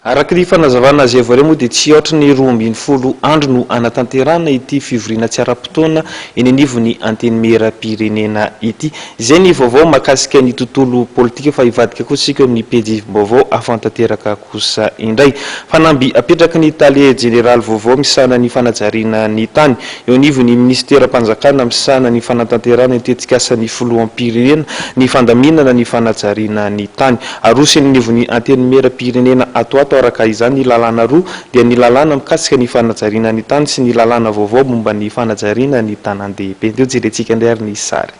Araka ny fanazavana izay voaray moa dia tsy hihoatra ny 12 andro no hanatanterahana ity fivoriana tsy ara-potoana eny anivon'ny Antenimierampirenena ity. Izay ny vaovao mahakasika ny tontolo politika fa hivadika kosa isika eo amin'ny pejim-baovao hafa tanteraka kosa indray. Fanamby apetraky ny tale jeneraly vaovao misahana ny fanajariana ny tany eo anivon'ny minisiteram-panjakana misahana ny fanatanterahana ny tetikasan'ny filoham-pirenena ny fandaminana ny fanajariana ny tany. Aroso eny anivon'ny Antenimieram-pirenena ato ato araka izany ny lalàna roa dia ny lalàna mikasika ny fanajariana ny tany sy ny lalàna vaovao momba ny fanajariana ny tanàn-dehibe. Ndeha hojerentsika indray ary ny sary.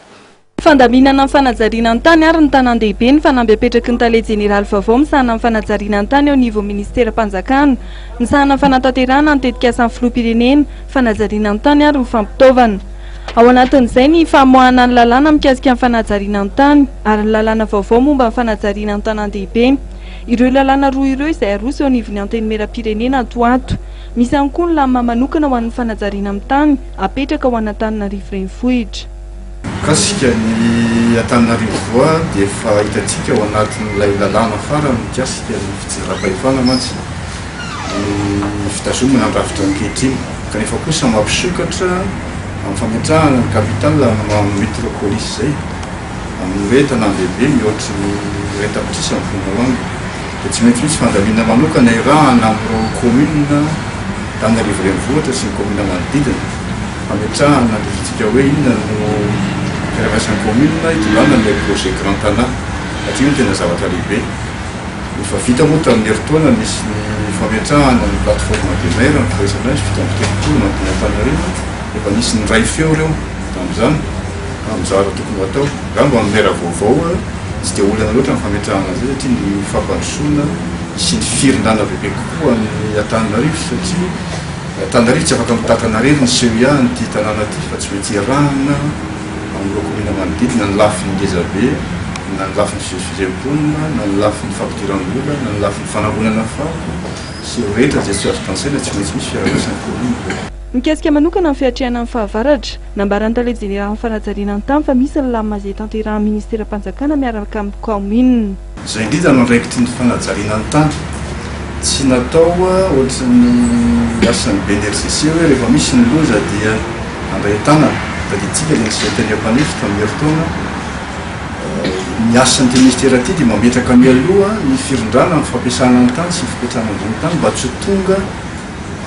Fandaminana ny fanajariana ny tany ary ny tanàn-dehibe ny fanamby apetraky ny tale jeneraly vaovao misahana ny fanajariana ny tany eo anivon'ny minisiteram-panjakana misahana ny fanatanterahana ny tetikasan'ny filoham-pirenena fanajariana ny tany ary ny fampitaovana. Ao anatin'izay ny famoahana ny lalàna mikasika ny fanajariana ny tany ary ny lalàna vaovao momba ny fanajariana ny tanàn-dehibe. Ireo lalàna roa ireo izay aroso eo anivon'ny Antenimierampirenena ato ho ato. Misy ihany koa ny lamina manokana ho an'ny fanajariana ny tany apetraka ho an'Antananarivo Renivohitra. Mikasika ny Antananarivo voa dia efa hitantsika ao anatin'ilay lalàna farany mikasika ny fitsinjaram-pahefana mantsy ny fitazomana ny rafitra ankehitriny kanefa kosa mampisokatra amin'ny fametrahana ny capital amin'ny maha metropolis izay amin'ny hoe tanàn-dehibe mihoatry ny iray tapitrisa ny mponina ao aminy dia tsy maintsy misy fandaminana manokana irahana amin'ireo commune Antananarivo renivohitra sy ny commune manodidina. Fametrahana ny antsika hoe inona no fiaraha-miasan'ny commune hitondrana an'ilay projet Grand Tana satria io no tena zavatra lehibe. Efa vita moa tamin'ny herintaona nisy ny fametrahana ny plateforme des maires ny firaisana azy 37 manodidina Antananarivo. Efa nisy niray feo ireo tamin'izany amin'ny zavatra tokony ho atao. Angamba amin'ny maire vaovao tsy dia olana loatra ny fametrahana an'izay satria ny fampandrosoana sy ny firindrana bebe kokoa an'i Antananarivo satria Antananarivo tsy afaka mitantana irery ny CEA an'ity tanàna ity fa tsy maintsy iarahana amin'ireo kaominina manodidina ny lafiny ngezabe na ny lafiny fivezivezen'ny mponina na ny lafiny fampidiram-bola na ny lafiny fanangonana fako sy ireo rehetra izay tsy azo tanisaina tsy maintsy misy fiaraha-miasan'ny kaominina. Mikasika manokana ny fiatrehana ny fahavaratra, nambaran'ny tale jeneralin'ny fanajariana ny tany fa misy ny lamina izay tanterahan'ny ministeram-panjakana miaraka amin'ny kaominina. Izay indrindra no andraikitry ny fanajariana ny tany. Tsy natao ohatry ny asan'ny BNRCC hoe rehefa misy ny loza dia handray tanana. Tadidintsika ilay niseho teny Ampanefy tamin'ny herintaona. Ny asan'ity minisitera ity dia mametraka mialoha ny firindrana amin'ny fampiasana ny tany sy ny fipetrahana ambony tany mba tsy ho tonga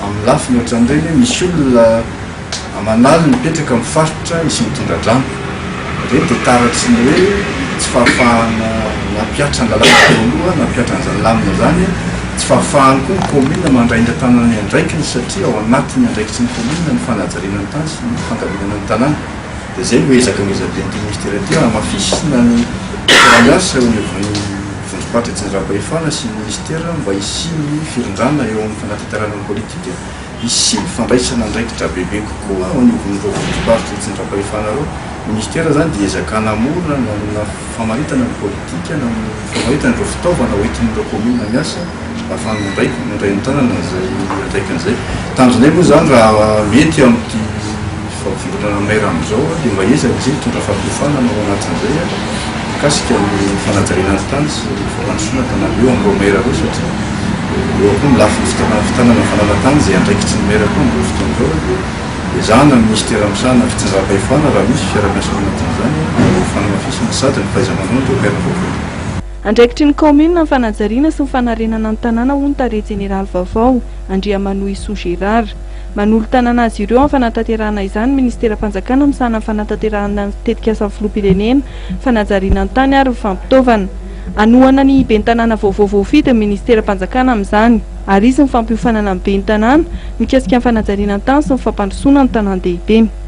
amin'ny lafiny ohatran'ireny hoe misy olona aman'aliny mipetraka amin'ny faritra isian'ny tondra-drano. Ireny dia taratry ny hoe tsy fahafahana nampihatra ny lalàna teo aloha, nampihatra an'izany lamina izany, tsy fahafahany koa ny kaominina mandray ny an-tanana ny andraikiny satria ao anatin'ny andraikitry ny kaominina ny fanajariana ny tany sy ny fandaminana ny tanàna. Dia izay no ezaka ngezaben'ity minisitera ity, hanamafisina ny fiaraha-miasa eo anivon'ny vondrom-paritra itsinjaram-pahefana sy ny minisitera mba hisian'ny firindrana eo amin'ny fanatanterahana ny politika Hisian'ny fandraisana andraikitra bebe kokoa ao anivon'ireo vondrom-paritra itsinjaram-pahefana ireo. Ny minisitera izany dia ezaka hanamora na amina famaritana ny politika na amin'ny famaritana ireo fitaovana hoentin'ireo kaominina miasa mba ahafahany mandray mandray an-tanana izay andraikiny izay. Tanjonay moa izany raha mety amin'ity fampivotrana maire amin'izao dia mba ezaka izay hitondra fampiofanana ao anatin'izay mikasika ny fanajariana ny tany sy ny fampandrosoana tanàna eo amin'ireo maire ireo satria eo koa ny lafiny fitanana ny fananan-tany izay andraikitry ny maire koa amin'izao fotoana izao dia ezahana ny minisitera misahana ny fitsinjaram-pahefana raha misy fiaraha-miasa ao anatin'izany ho fanamafisana sady ny fahaiza-manaon'ireo maire vaovao. Andraikitry ny kaominina ny fanajariana sy ny fanarenana ny tanàna hoy ny tale jeneraly vaovao, Andriamanohisoa Gérard. Manolo-tanana azy ireo amin'ny fanatanterahana izany ny minisiteram-panjakana misahana ny fanatanterahana ny tetikasan'ny filoham-pirenena, fanajariana ny tany ary ny fampitaovana. Hanohana ny ben'ny tanàna vaovao voafidy ny minisiteram-panjakana amin'izany ary hisy ny fampiofanana ny ben'ny tanàna mikasika ny fanajariana ny tany sy ny fampandrosoana ny tanàn-dehibe.